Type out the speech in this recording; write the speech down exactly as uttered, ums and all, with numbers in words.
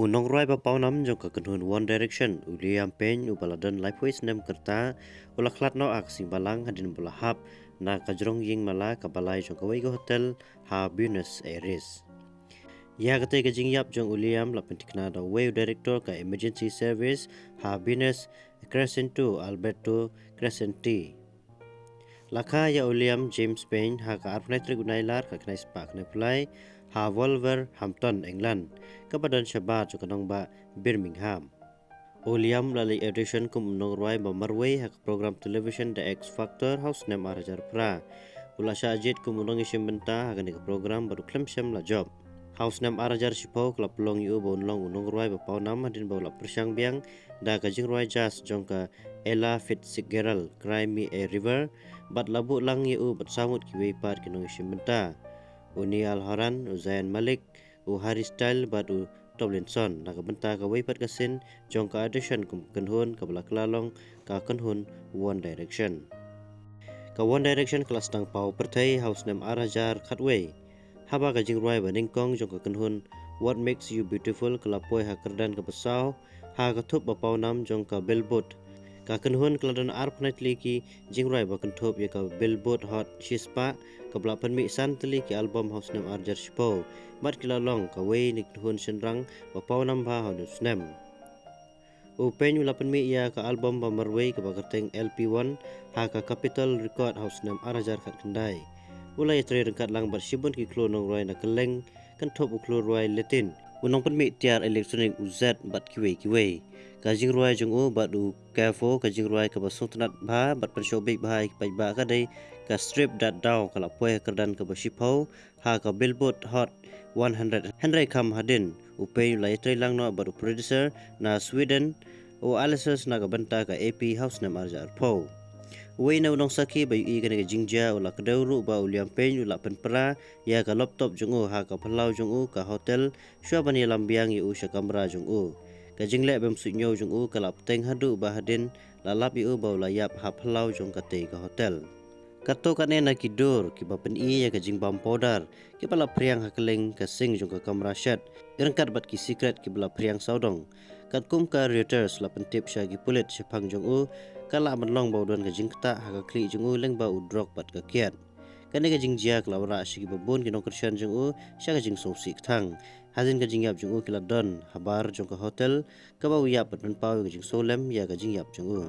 U nongrwai ba pawnam jong ka kynhun One Direction, u Liam Payne, uba la don laiphew snem kyrta, u la khlad noh ha ka sing balang hadien ba u la hap na ka jrong ïing mala kaba lai jong kawei ka hotel ha Buenos Aires. Ïa katei ka jingïap jong u Liam la pynthikna da uwei u director ka emergency service ha Buenos, Crescento Alberto Crescenti. La kha ïa u Liam James Payne ha ka arphew tarik u Nailar ka khyndai spah khyndai phew lai ha Wolverhampton, England, kaba don shabar jong ka nongbah Birmingham. U Liam u la leit audition kum u nongrwai ba marwei ha ka program television The X Factor ha u snem ar hajar phra. U la shah jied kum u nongïashim bynta ha kane ka program bad u khlem shem la jop. Ha u snem ar hajar shiphew ka la pynlong ïa u ba un long u nongrwai ba pawnam hadien ba u la pyrshang biang da ka jingrwai jazz jong ka Ella Fitzgerald, Cry Me a River, bad la buh lang ïa u bad saw ngut kiwei pat ki nongïashim bynta, u Niall Horan, u Zayn Malik, u Harry Styles bad u Tomlinson na ka bynta kawei pat ka sien jong ka audition kum ka kynhun kaba la kylla long ka kynhun One Direction. Ka One Direction ka la sdang paw pyrthei ha u snem ar hajar khatwei, haba ka jingrwai ba nyngkong jong ka kynhun What Makes You Beautiful ka la poi ha kyrdan kaba saw ha ka thup ba pawnam jong ka Billboard. Ka kynhun ka la don arphew tylli ki jingrwai ba kynthup ïa ka Billboard Hot shispah, kaba la pynmih san tylli ki album ha u snem ar hajar shiphew, bad ki la long kawei na ki kynhun shynrang ba pawnam bha ha une u snem. U Payne u la pynmih ïa ka album ba marwei kaba kyrteng L P one ha ka Capitol Record ha u snem ar hajar khatkhyndai. U la ïatrei ryngkat lang bad shibun ki khlur nongrwai na kylleng, kynthup u khlur rwai Latin, u nongpynmih tiar electronic u Zedd bad kiwei kiwei. Ka jingrwai jong u bad u Capo, ka jingrwai kaba sngewtynnat bha bad pynshong beit bha ïa ki paidbah ka dei ka Strip That Down, ka la poi ha kyrdan kaba shiphew ha ka Billboard Hot one hundred. Hynrei kham hadien, u Payne u la ïatrei lang noh bad u producer na Sweden, u Alesis, na ka bynta ka E P ha u snem ar hajar arphew. Uwei na u nongsakhi ba ïohi ïa kane ka jingjia u la kdew ruh ba u Liam Payne u la pynpra ïa ka laptop jong u ha ka phyllaw jong u ka hotel shuwa ban ïalam biang ïa u sha kamra jong u. Ka jingleh bymsuidñiew jong u ka la bteng haduh ba hadien la lap ïa u ba u la ïap ha phyllaw jong katei ka hotel. Katto katne na ki dur kiba pyni ïa ka jingbam powder kiba la phriang ha kylleng ka sing jong ka kamra shet, ryngkat bad ki sikret kiba la phriang sawdong. Katkum ka Reuters la pyntip sha ki pulit shaphang jong u, ka lah ban long ba u don ka jingktah ha ka khlieh jong u lyngba u drok bad ka kiad. Kane ka jingjia ka la wanrah sha kiba bun ki nongkyrshan jong u sha ka jingsngewsih kthang. Hadien ka jingïap jong u ki la don habar jong ka hotel kaba u ïap bad pynpaw ïa ka jingsngewlem ïa ka jingïap jong u.